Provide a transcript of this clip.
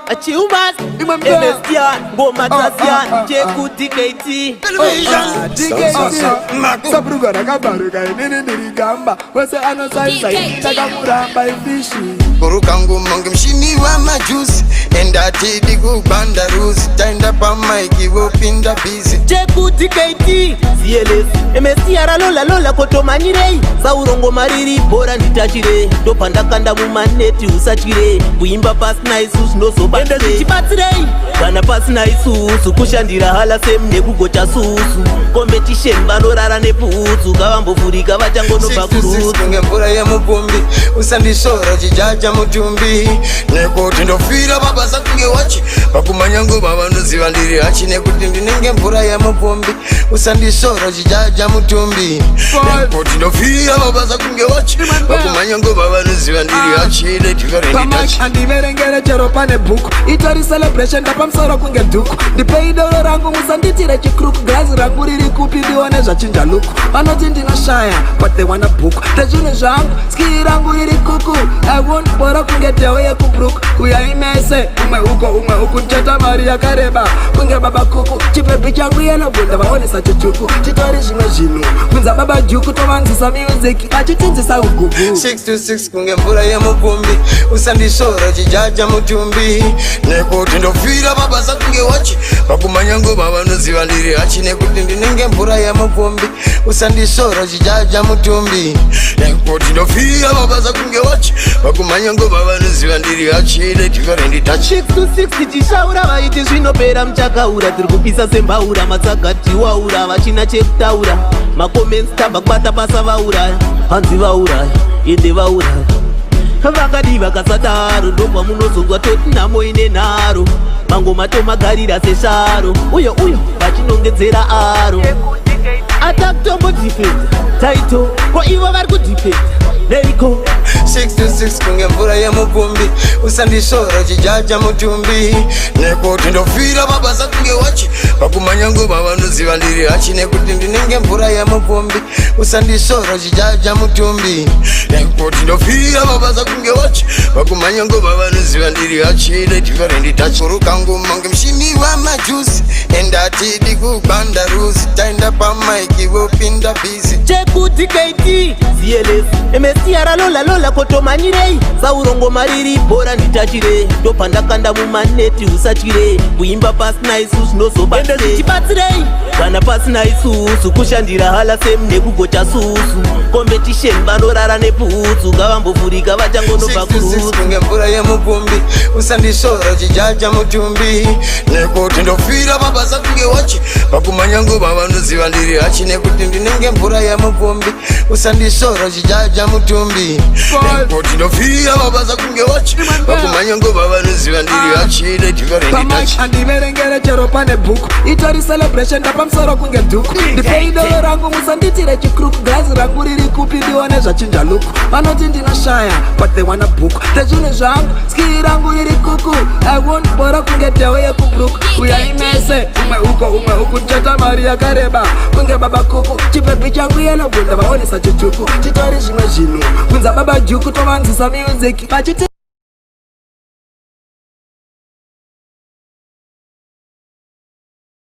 Achiumas, MSTR, ngoma dzasiyana, chekuti KT. Sabruga rakabaruka, inini ndiri gamba, wese anosaisa takamuramba ifishi. Kurukangu mange mushini wamajuzi, endatidi kubanda ruzi, taenda pamaiki vopinda busy. Chekuti KT, CLS, MSTR, lola lola kotomanyirei, saurongo mariri bhora nditachire, ndopandakanda mumaneti usachire, kuimba pasina isu zvinozobatsire zvichibatsirei kana pasina isusu kushandira hala semu nekugocha susu competition vanorara neputsu kavambovhurika vachangonobva kurutsu. Kunge mvura yemupombi, usandisora chijaja mutumbi, nekuti ndofira mabasa kunge wachi pakumanya nguva vanoziva ndiri hachi, nekuti ndinenge mvura yemupombi, usandisora chijaja mutumbi, nekuti ndofira mabasa kunge wachi pakumanya nguva vanoziva ndiri hachi nedifferent. Pamike handiverengere chero pane bhuku, itori celebration, ndapamusoro kunge dhuku. Ndipei doro rangu, musanditire chikruku. Girazi rangu riri kupi? Ndione zvachinja look. Vanoti ndinoshaya but they wanna book ndezvinhu zvangu, skill rangu riri kuku. I won't bora kunge teo yekuBrook. Uyai mese, umwe uko, umwe uku, ndichata mari yakareba kunge baba kuku. Chibhebhi changu yelobunda vaonesa chichuku, chitori zvimwe zvinhu kunza baba juku, tovanzisa music vachitinzisa ugugu. 6 to 6 kunge mvura yemupombi, usandisora chijaja mutumbi, nekuti ndofira mabasa kunge wachi pakumanya nguva vanoziva ndiri hachi, nekuti ndinenge mvura yemupombi, usandisora chijaja mutumbi, nekuti ndofira mabasa kunge wachi pakumanya nguva vanoziva ndiri hachi nedifferent touch. 6 to 6 tichishaura, vaiti zvinopera muchakaura, tiri kupisa sembaura, matsagati waura vachina chekutaura, macomments tabva kubata basa, vauraya hanzi vauraya ende vauraya vakadi vakasadaro, ndobva toti nhamo ine nharo, mangoma tomagarira sesharo, uyo uyo vachinongedzera aro atakutombodhifenda taito ko ivo vari kudhifenda neiko. 6 to 6 kunge mvura yemupombi, usandisora chijaja mutumbi, nekuti ndofira mabasa kunge wachi pakumanya nguva vanoziva ndiri hachi, nekuti ndinenge mvura yemupombi, usandisora chijaja mutumbi, nekuti ndofira mabasa kunge wachi pakumanya nguva vanoziva ndiri hachi nedifferent touch. Kurukangu mange mushini wamajuzi, endatidi kubanda ruzi, taenda pamaiki vopinda busy. Chekuti KT, CLS, MSTR, lola lola kotomanyirei, saurongo mariri bhora nditachire, ndopandakanda mumaneti usachire, kuimba pasina isu zvinozobatsire zvichibatsirei kana pasina isusu kushandira hala semu nekugocha susu competition vanorara neputsu kavambovhurika vachangonobva 6 to 6 kurutsu. Kunge mvura yemupombi, usandisora chijaja mutumbi, nekuti ndofira mabasa kunge wachi pakumanya nguva vanoziva ndiri hachi, nekuti ndinenge mvura yemupombi, usandisora chijaja mutumbi, nekuti ndofira mabasa kunge wachi pakumanya nguva vanoziva ndiri hachi nedifferent Pamike touch. handiverengere chero pane bhuku, itori celebration, ndapamusoro kunge dhuku. Ndipei doro rangu, musanditire chikruku. Girazi rangu riri kupi? Ndione zvachinja look. Vanoti ndinoshaya but they wanna book ndezvinhu zvangu, skill rangu riri kuku. I won't bora kunge teo yekuBrook. Uyai mese, umwe uko, umwe uku, ndichata mari yakareba kunge baba kuku. Chibhebhi changu yelobunda vaonesa chichuku, chitori zvimwe zvinhu kunza baba juku, tovanzisa music vachiti.